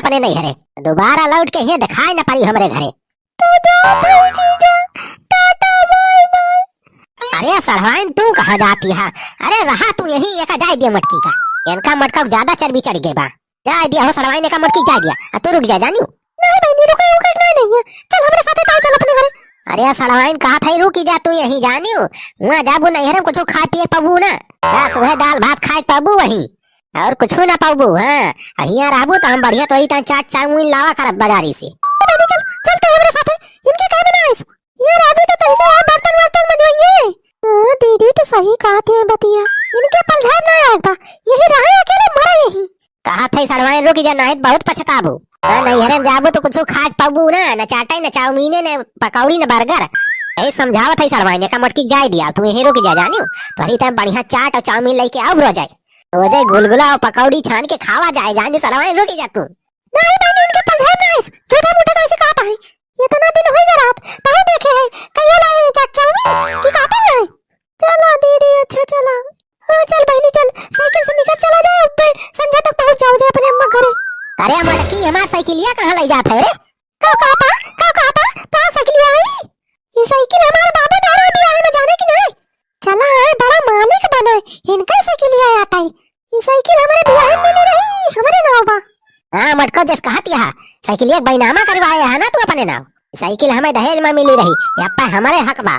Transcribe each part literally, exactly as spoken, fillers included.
अपने नैहरे। दोबारा लौट के हियाँ देखाई न परी हमरे घरे। तो जात हई जीजा, टाटा बाय बाय। अरे सड़वाइन, तू कहाँ जाती है? अरे रहा तू यहीं, एका जाए दिया मटकी का। इनका मटका ज्यादा चर्बी चढ़ गई बा। जाए दिया हो सड़वाइन, एका मटकी जाए दिया। आ तू रुक जा जानियो। नहीं बहिनी, रुके, रुके, नहीं, नहीं है। चल हमरे साथे, ताऊ चल अपने घरे। अरे सड़वाइन, कहा था रुकी जा तू यहीं जानियो। वहाँ जाबू नैहरे में कुछ खाए पिए पाबू ना। बस वह दाल भात खाए पाबू वहीं। और कुछ ना पाबू, हाँ। आ हियाँ रहबू तो हम बढ़िया तोरी ताईं चाट चाउमीन लावा करब बाजारी से। ए बहिनी चल, चल तू हमरे साथे। इनके काहे में ना आइस? यार, अभी तो तैसे है, बर्तन वर्तन मजवाइए। ओ, दीदी तो सही कहती है बतिया, इनके पलझाम ना आए बा, यही रहे अकेले, मरे यही। कहा थे सड़वाइन, रुक जा, नहीं तो बहुत पछताबू। ना नैहरे में जाबू तो कुछ खा के पाबू ना, न चाटे, न चाउमीने, न पकौड़ी, न बर्गर। यही समझावत है सड़वाइन, एका मटकी जाए दिया, तू यहीं रुक जा जानियो। तोरी ताईं बढ़िया चाट और चाउमीन लेके आउब रोजे। रोजे गुलगुला और पकौड़ी छान के खावा जाए जानियो, सड़वाइन रुक जा तू। नहीं बहिनी, इनके पलझाम ना आइस, झूठा मूठा कैसे कहता है? इतना दिन होई गया रात, तहु देखे है, कहियो लाए चाट चाउमीन, की कहता है? चला दीदी, अच्छा चला। हाँ चल बहिनी चल, साइकिल से निकल चला जाए, ऊपर संझा तक पहुँच जाओ जाए अपने अम्मा घरे। अरे मटकी, हमार साइकिलिया कहाँ ले जात है रे? का कहता, का कहता, तो साइकिलिया आई? ये साइकिल हमारे बाबा दादा दिया है, न जाने कि नहीं? चला है, बड़ा मालिक बना है, इनका साइकिलिया आता है। ई साइकिल हमरे बियाहे में मिली रही, हमरे नाव बा। हाँ मटको, जस कहत यहा, साइकिलिया के बैनामा करवाए है ना तू अपने नाव। साइकिल हमें दहेज में मिली रही, यप्पा हमरे हक बा।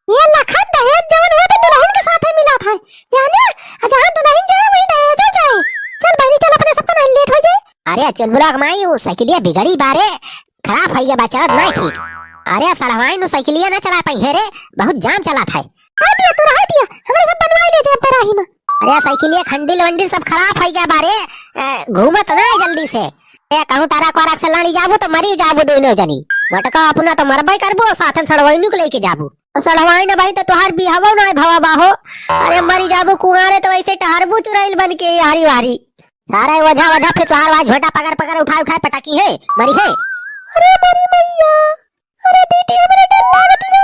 ये लखत दहेज जवन हुआ तो दुल्हन के साथे मिला था, जाने? आ जहाँ दुल्हन जाए वहीं दहेजो जाए। चल बहिनी चल, अपने सबका नहीं लेट हो जाए। अरे चुलबुला के माई, वो साइकिलिया बिगड़ी बारे, खराब हो गया बा, चलत नहीं ठीक। अरे सड़वाइन, वो साइकिलिया ना चला पाई है रे, बहुत जाम चला था। रहा दिया तू, रहा दिया, हमरे सब बनवाई ले जाए बराही में। अरे साइकिलिया खंडिल वंडिल सब खराब हो गया बारे, ए, घूमत ना है जल्दी से। ए, कहूँ ट्रक वरक से लड़ी जाबू तो मरी जाबू दोनों जनी। मटका अपना तो मरबे करबू और साथन सड़वाइनू के लेके जाबू। अब सड़वाइन ना भाई तो तोहार बियाहो ना है भवा बाहो। अरे मरी जाबू कुंवारे तो वैसे टहरबू चुड़ैल बन के हारी वारी। सारे ओझा ओझा फिर तोहार वहाँ झोटा पकड़ पकड़ उठा उठा पटाकी है, मरी है। अरे मरी भैया। अरे दीदी, हमरा डर लागत बा।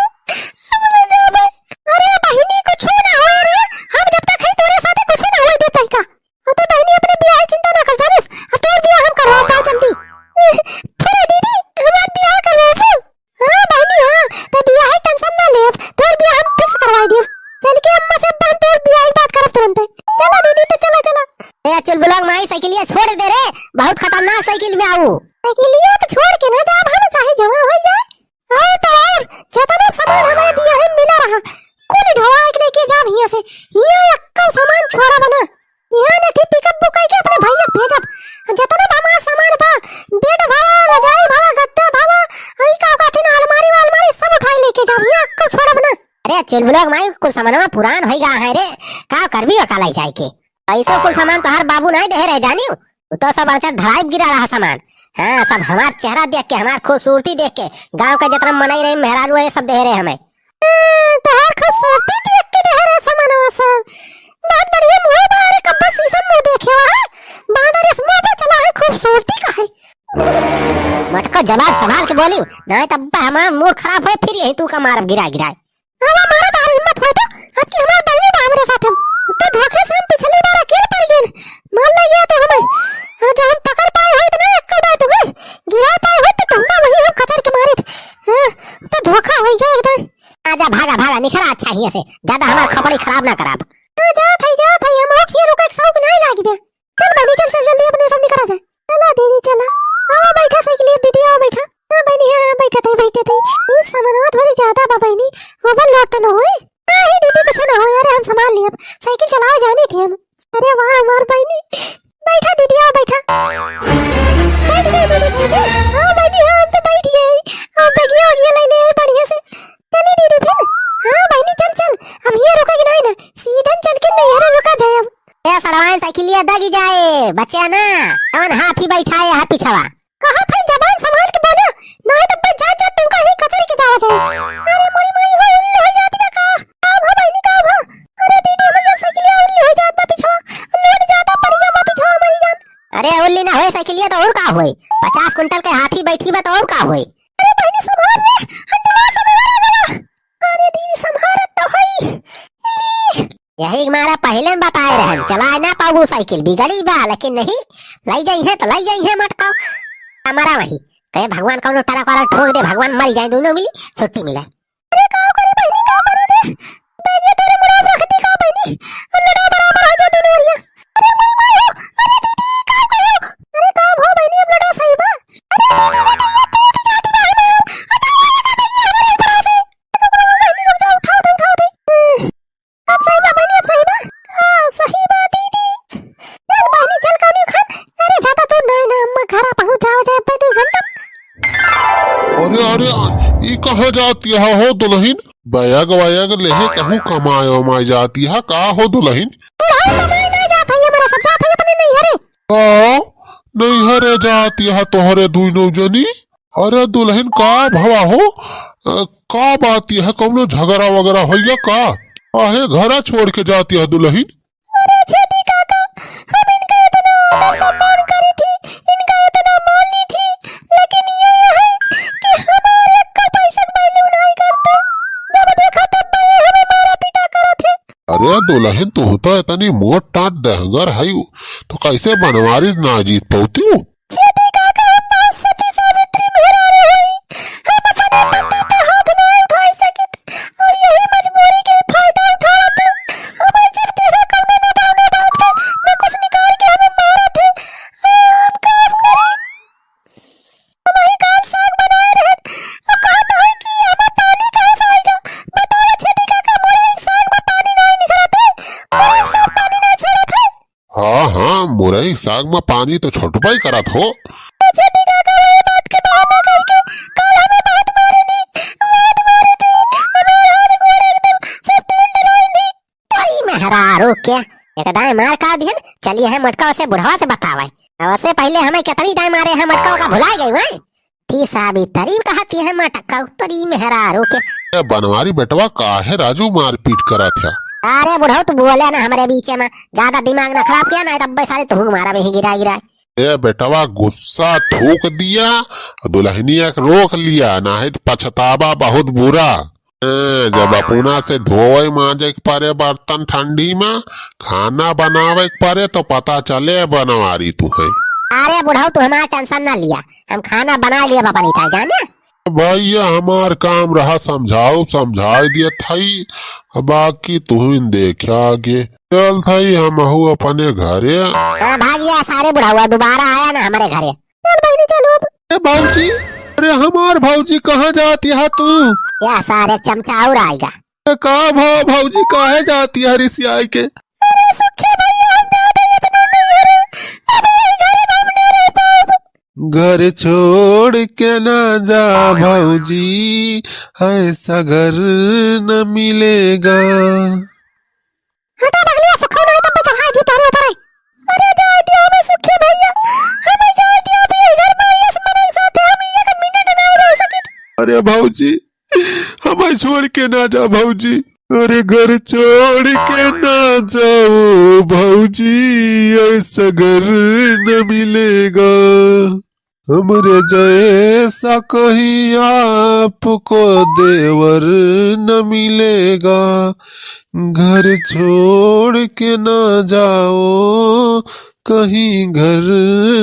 हम ना जाबे। अरे बहिनी, कुछ ना होए रे। हम जब तक है तोरे साथे कुछ ना होए देते का। अब तो बहिनी अपने बियाह की चिंता ना कर, जानिस। अब तोर बियाह हम करवा पाओ जल्दी। अरे दीदी, हमार बियाह करवा दो। हाँ बहिनी, हाँ। तो बियाह की tension ना ले, तोर बियाह हम fix करवा देब। चल के अम्मा से बहन तोर बियाह की बात करब तुरंत। चला दीदी, तो चला, चला। ए चुलबुला के माई, साइकिलिया छोड़ दे रे, बहुत खतरनाक साइकिल में आऊ। साइकिलिया तो छोड़ के ना जाब, हम चाहे जमा हो जाए। और तो और, जितना सामान हमारे बियाहे में मिला रहा, कुल ढोआ के लेके जाब हियां से। हियां एक्को सामान छोड़ा बना। हियां ने ठीक pickup book करके अपने भैया के भेजब। जितना भी हमारा सामान बा, bed भवा, रजाई भवा, गद्दा भवा, ई का कहते ना, अलमारी वालमारी सब उठाए लेके जाब। हियां एक्को छोड़ा बना। अरे चुलबुला के माई, कुल सामानवा पुरान हो गया है रे, का करबी ओका लाई जाए के? ऐसा कुल सामान तोहार बाबू नहीं दे रहे जानियो। उ तो सब अचर धराई गिरा रहा सामान। हाँ, सब हमार चेहरा देख के, हमार खूबसूरती देख के, गांव का जितना मनई रही, मेहरारू है, सब दे रहे हमें। हाँ, तोहार खूबसूरती देख के दे रहे सामानवा सब। बहुत बढ़िया मुंह बा रे, कब्बो शीशा में देखे हुआ है। बांदर इस मुंह पे चला है, खूबसूरती का है। मटको जबान संभाल के बोली, नहीं तब हमार मूड खराब होए, फिर यही तू का मारब गिरा गिरा। आवा मारा तार हिम्मत होए तो, अब की हमार बहिनी बा हमरे साथ हम। तो धोखे से हम पिछली बार अकेले पड़ गए। मार ले गया तो हमें। और जो हम पकड़ पाए होइत ना एक बार तो है, गिरा पाए होइत तो तुमका वही हम कचर के मारित। हाँ, तो धोखा हो गया एकदम। आजा भागा भागा निखरा अच्छा हियां से, ज्यादा हमार खोपड़ी खराब ना कराब। हाँ, जात है, जात है, हम और खीर रुके शौक नहीं लागी बे। चल बहिनी, चल, चल, जल्दी अपने सब निकरा जाए। चला दीदी, चला। आवा बैठा साइकिल, दीदी, आवा बैठा। हाँ बहिनी, हाँ, हाँ, बैठा थे, बैठा थे। ई सामानवा थोड़ी ज्यादा बा बहिनी, overload तो न होए? हाँ, ही दीदी, कुछ ना होए, अरे हम संभाल लियब। साइकिल चलावा जानी थी हम। अरे वाह, हमार बहिनी। बैठा दीदी, आवा बैठा। बैठ गई दीदी, साइकिल। हाँ बहिनी, हाँ, हम तो बैठ गए। अब बगिया वगिया ले ले बढ़िया से। चली दीदी फिर। हाँ बहिनी, चल, चल। अब ये रुकेगी नहीं ना, सीधन चल के नैहरे रुका जाए अब। ए सड़वाइन, साइकिलिया दगी जाए, बच्चा ना, कौन हाथी बैठाए है पिछवा? कहा था जबान संभाल के बोला, नहीं तो बस जा, जा, तुमका ही कचरी के जावा जाए। अरे मोरी माई हो, उल्लू हो जाती ना का? का भा बहिनी, का भा? अरे दीदी, हमर जब साइकिलिया उल्लू हो जात बा पिछवा, लूट जाता परिया बा पिछवा हमारी जान। अरे उल्ली ना होए साइकिलिया तो और का होए? पचास कुंटल के हाथी बैठी बा तो और का होए? अरे बहिनी संभाल रे, हम तो ना संभाल रे। अरे दीदी संभालत तो हई। ई, यही मारे पहिले में बताए रहन, चलाए ना पाबू साइकिल, बिगड़ी बा, लेकिन नहीं, लई जाई है तो लई जाई है मटका। हमारा वही, कहे भगवान कौनो टरक वाला ठोक दे, भगवान मर जाए, दोनों मिली छुट्टी मिले। अरे का करे बहिनी, का करे रे? बहिनी तोरे मुड़ा रख दी का बहिनी? हम लड़वा बराबर हो जा दोनों ओरिया। अरे मोरी माई हो, अरे दीदी, का कहो? अरे का भो बहिनी, अब लड़वा सही बा? अरे दीदी, बेटा, ये टूट जाती बा हमार। हटाओ, ये का दीदी हमारे ऊपर से। बहिनी रुक जा, उठाओ दे, उठाओ दे। अब सही बा बहिनी, अब सही बा। हाँ, सही बा दीदी। चल बहिनी, चल कानू खान। अरे ज्यादा दूर नहीं ना, अम्मा घरा पहुँच जाओ जाए पे दो घंटा। अरे, अरे, ई कहाँ जाती है हो दुलहिन? बैग वैग लेहे कहूँ कमाए वमाए जाती है का हो दुलहिन? बुढ़ऊ कमाए नहीं जात है, ये मेरा सब जात है अपने नहीं, अरे। का? नैहरे जाती है तोहरे दुइनो जनी? अरे दुलहिन का भवा हो? अ, का बात यह, कौनो झगड़ा वगैरह होइगा का? काहे घरा छोड़ के जाती है दुलहिन? अरे छेदी काका, हम इनका इतना आदर सम्मान करी थी, इनका इतना मान ली थी, लेकिन ये है कि हमारे अक्का पैसा के value नहीं करते। जब देखा तब ये हमें मारा पीटा करत है। अरे दुलहिन, तू तो इतनी मोट टाट डहंगर है, तो कैसे बनवारी ना जीत पौती हूँ? छेदी काका, हम बहुत सती सावित्री मेहरारू हई। हम अपने पति पे हाथ ना उठाई सकित, और यही मजबूरी के फायदा उठावत हमें जब देखा कौनो ना कौनो बात पे न कुछ निकाल के हमें मारत है। हम का करी? हम वही काल साग बनाए रहन, अब कहत है कि हमें पानी कहाँ से आएगा? बताओ छेदी काका, मोरे एक साग में पानी नहीं निकलत है, मोरे एक साग पानी नहीं छोड़त है। हाँ, हाँ, मुरई साग में पानी तो छोटबा ही करत हो। छेदी काका, ये बात के बहाना करके काल हमें बहुत मारे दी, बहुत मारे दी, हमार हाथ गोड़ एकदम सब टूट डराई दी। तोरी मेहरारू के, एक दाई मार का दिहन, चलिए है मटका से बुढ़वा से बतावे। अब से पहले हमें कितनी दाई मारे हैं मटका का भुला गई वही। ती सावित्री कहती है मटका, तोरी मेहरारू के। ए बनवारी बेटवा, काहे राजू मारपीट करत है? अरे बुढ़ऊ, तू बोले ना हमरे बीचे में, ज्यादा दिमाग ना खराब किया ना, तब्बे सारे तुहू मारा भी गिरा गिरा। ए बेटवा, गुस्सा थूक दिया, दुलहनिया के रोक लिया, नाहीं तो पछतावा बहुत बुरा। ए, जब अपना से धोवे मांजे के परे बर्तन ठंडी में, खाना बनावे के परे तो पता चले बनवारी तू है। अरे बुढ़ऊ, तू हमार tension ना लिया, हम खाना बना लिया बाबा नहीं था जाने। भैया हमार काम रहा समझाओ, समझाई दिए थाई, बाकी तुहिन देख्या आगे। चल थाई हमहू अपने घरे। हाँ भागिया सारे बुढ़ावा, दोबारा आया ना हमारे घरे। चल बहिनी चलो अब। ए भौजी, अरे हमार भौजी कहाँ जाती है तू? या सारे चमचा और आएगा। ए का भा भौजी काहे जाती है रिसियाई के? अरे सुखे भैया हम जाते अपने नैहर, अब यही घर में हम ना रह पाएब। घर छोड़ के ना जा भौजी, ऐसा घर न मिलेगा। हटा बगलिया सुखो नहीं तो चढ़ा दी तोरे ऊपर है। अरे जाए दिया हमें सुखे भैया, हमें जाए दिया अभी घर में, इस मरे साथे हम एक मिनट ना रह सकित। अरे भौजी, हमें छोड़ के ना जा भौजी। अरे घर छोड़ के ना जाओ भौजी, ऐसा घर न मिलेगा। हमरे जैसा कहीं आपको देवर न मिलेगा। घर छोड़ के ना जाओ, कहीं घर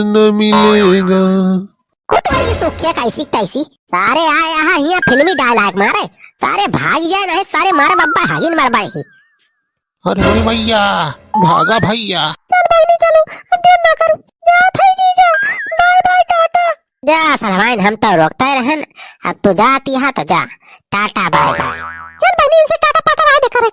न मिलेगा। कुतरी सुखिया कैसी तैसी, सारे आए यहाँ हिया फिल्मी dialogue मारे, सारे भाग जाए नहीं, सारे मारे बब्बा हागिन मरबाई ही। अरे भैया, भागा भैया। चल बहिनी चलो, अब देर ना करो, जा थाई जीजा, bye bye टाटा। जा सलवाइन, हम तो रोकते रहन, अब तू जाती है तो जा, टाटा bye bye। चल बहिनी इनसे टाटा पाटा रहा दे करे।